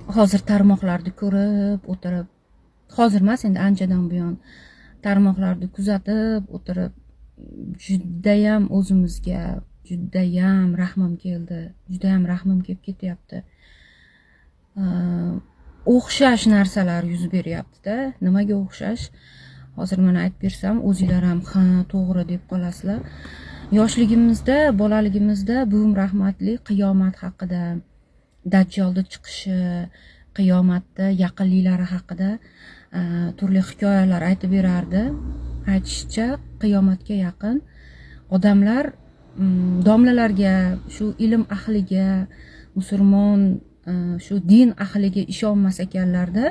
Hozir tarmoqlarni ko'rib o'tirib, hozir emas, endi anchadan buyon tarmoqlarni kuzatib o'tirib, judayam o'zimizga judayam rahmim keldi, judayam rahmim kelib ketyapti. O'xshash narsalar yuz beryapti-da. Nimaga o'xshash? Hozir mana aytib bersam, o'zinglar ham "Ha, to'g'ri" deb qolasizlar. Yoshligimizda, bolaligimizda buvim rahmatli qiyomat haqida, dajjolni chiqishi, qiyomatda yaqinliklari haqida turli hikoyalar aytib berardi. Aytishicha, qiyomatga yaqin odamlar domlalarga, shu ilm ahliga, musulmon, shu din ahliga ishonmas ekanlarda,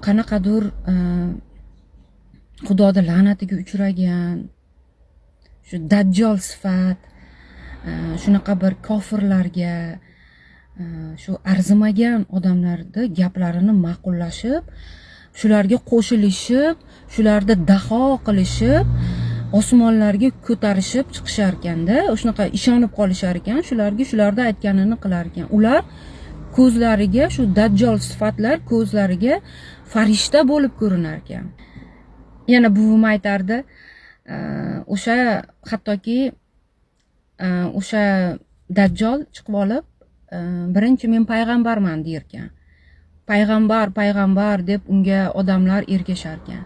qanaqadir xudoni la'natiga uchragan shu dajjol sifat, shunaqa bir kofirlarga, shu arzimagan odamlarni gaplarini ma'qullashib, shularga qo'shilishib, shularni daho qilishib, osmonlarga ko'tarishib chiqishar ekanda. Shunaqa ishonib qolishar ekan shularga, shularni aytganini qilar ekan. Ular ko'zlariga, shu dajjol sifatlar ko'zlariga farishta bo'lib ko'rinar ekan. Yana buvim aytardi, o'sha hattoki o'sha dajjol chiqib olib, birinchi "Men payg'ambarman" derkan. "Payg'ambar, payg'ambar" deb unga odamlar ergashar ekan.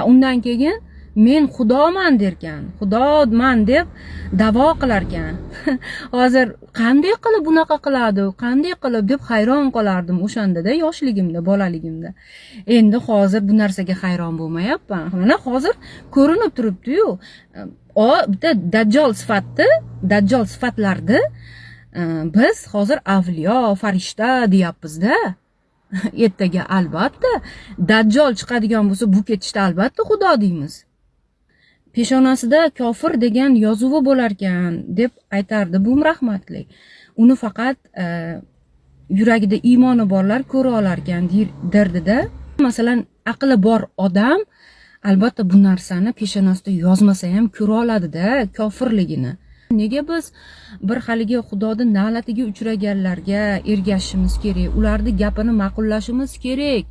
Undan keyin "Men xudoman" derkan, "Xudoman" deb da'vo qilarkan. Hozir qanday qilib bunaqa qiladi, qanday qilib deb hayron qolardim o'shandada, yoshligimda, bolaligimda. Endi hozir bu narsaga hayron bo'lmayapman. Mana hozir ko'rinib turibdiyu, o bitta dajjol sifatni, dajjol sifatlarni biz hozir avliyo, farishta deyapmizda. Ertaga albatta dajjol chiqadigan bo'lsa, bu ketishda albatta xudo deymiz. Peshonasida "kofir" degan yozuvi bo'larkan deb aytardi buvim rahmatli. Uni faqat yuragida iymoni borlar ko'ra olarkan derdida. Masalan, aqli bor odam albatta bu narsani peshonasida yozmasa ham ko'ra oladida kofirligini. Nega biz bir haligi xudoni na'latiga uchraganlarga ergashishimiz kerak, ularni gapini ma'qullashimiz kerak?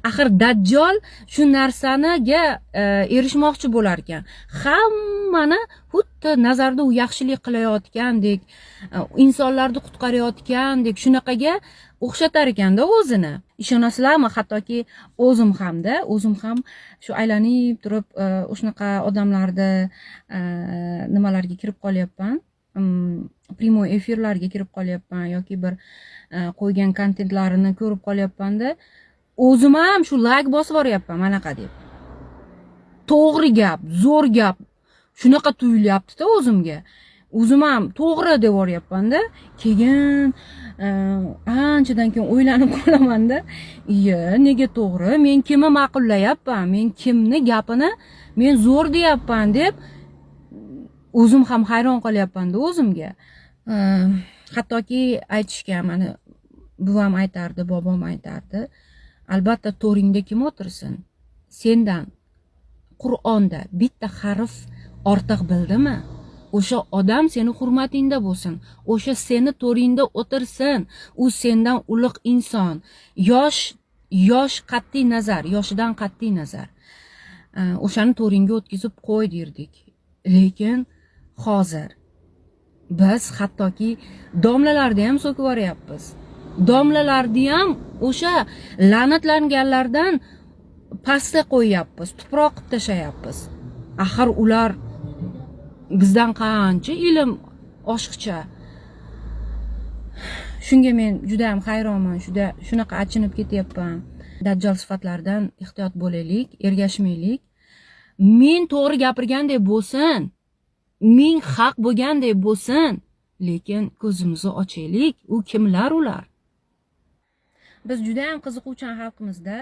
Axir dajjol shu narsaniga erishmoqchi bo'lar ekan. Hammani xuddi nazarda u yaxshilik qilayotgandek, insonlarni qutqarayotgandek, shunaqaga o'xshatar ekanda o'zini. Ishonasizlarmi, hattoki o'zim hamda, o'zim ham shu aylanib turib shunaqa odamlarni nimalarga kirib qolyapman, прямой efirlarga kirib qolyapman yoki bir qo'ygan kontentlarini ko'rib qolyapmanda, o'zim ham shu layk bosib yuboryapman manaqa deb. To'g'ri gap, zo'r gap, shunaqa tuyulyaptida o'zimga. O'zim ham to'g'ri deb yuboryapmanda. Keyin anchadan keyin o'ylanib qolamanda, iya, nega to'g'ri, men kimni ma'qullayapman, men kimni gapini men zo'r deyapman deb o'zim ham hayron qolyapmanda o'zimga. Hattoki aytishgan, mana buvam aytardi, bobom aytardi: "Albatta to'ringda kim o'tirsin, sendan Qur'onda bitta harf ortiq bildimi, o'sha odam seni hurmatingda bo'lsin, o'sha seni to'ringda o'tirsin, u sendan ulug' inson, yosh qat'iy nazar, yoshidan qat'iy nazar, o'shani to'ringga o'tkazib qo'y" derdik. Lekin hozir biz hattoki domlalarni ham so'kib yuboryapmiz, domlalarni ham o'sha la'natlanganlardan pastga qo'yyapmiz, tuproq qilib tashlayapmiz. Axir ular bizdan qancha ilm oshiqcha. Shunga men juda ham hayronman, juda shunaqa achinib ketyapman. Dajjol sifatlaridan ehtiyot bo'laylik, ergashmaylik. Men to'g'ri gapirgandek bo'lsin, ming haq bo'lgandek bo'lsin, lekin ko'zimizni ochaylik, u kimlar ular. Biz juda ham qiziquvchan xalqimizda.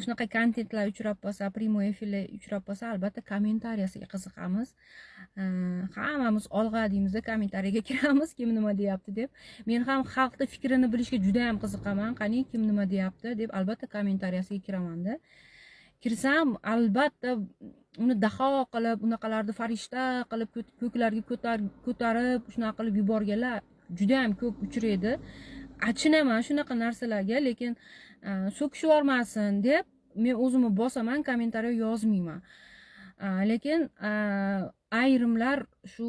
Shunaqa kontentlar uchrab qolsa, прямой efirlar uchrab qolsa, albatta kommentariyasiga qiziqamiz. Hammamiz olg'a deymizda, kommentariyaga kiramiz, kim nima deyapti deb. Men ham xalqni fikrini bilishga juda ham qiziqaman. Qani, kim nima deyapti deb albatta kommentariyasiga kiramanda. Kirsam, albatta uni daho qilib, unaqalarni farishta qilib ko'klarga ko'tarib, shunaqa qilib yuborganlar juda ham ko'p uchraydi. Achinaman shunaqa narsalarga, lekin so'kishib yubormasin deb men o'zimni bosaman, kommentariy yozmayman. Lekin ayrimlar shu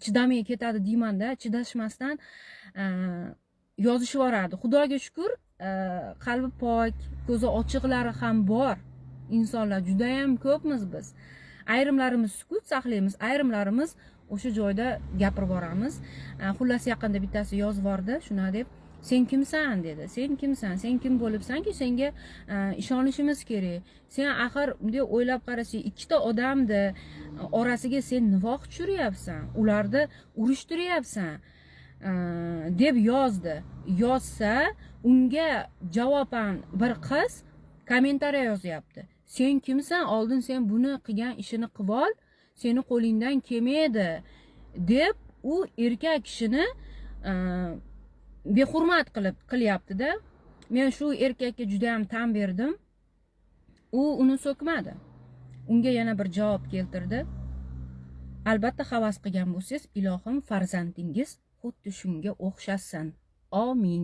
chidamay ketadi deymanda, chidashmasdan yozishib yuboradi. Xudoga shukur, qalbi pok, ko'zi ochiqlari ham bor insonlar, judayam ko'pmiz biz. Ayrimlarimiz sukut saqlaymiz, ayrimlarimiz o'sha joyda gapirib yuboramiz. Xullas, yaqinda bittasi yozib yubordi shunaqa deb: "Sen kimsan?" dedi. "Sen kimsan? Sen kim bo'libsanki, senga ishonishimiz kerak? Sen axir bunday o'ylab qarasang, ikkita odamni orasiga sen nifoq tushiryapsan, ularni urushtiryapsan", deb yozdi. Yozsa, unga javoban bir qiz kommentariy yozyapti: "Sen kimsan? Oldin sen buni qilgan ishini qilib ol, seni qo'lingdan kelmaydi", deb u erkak kishini behurmat qilib qilyaptida. Men shu erkakka judayam tan berdim. U uni so'kmadi, unga yana bir javob keltirdi: "Albatta, havas qilgan bo'lsangiz, ilohim farzandingiz xuddi shunga o'xshasin, omin",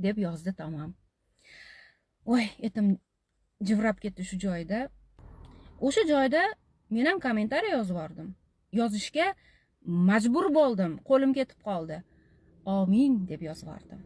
deb yozdi. Tamom. Voy, etim jivrab ketdi shu joyda. O'sha joyda men ham kommentariy yozib yubordim, yozishga majbur bo'ldim, qo'lim ketib qoldi. "Omin", deb yozib yubordim.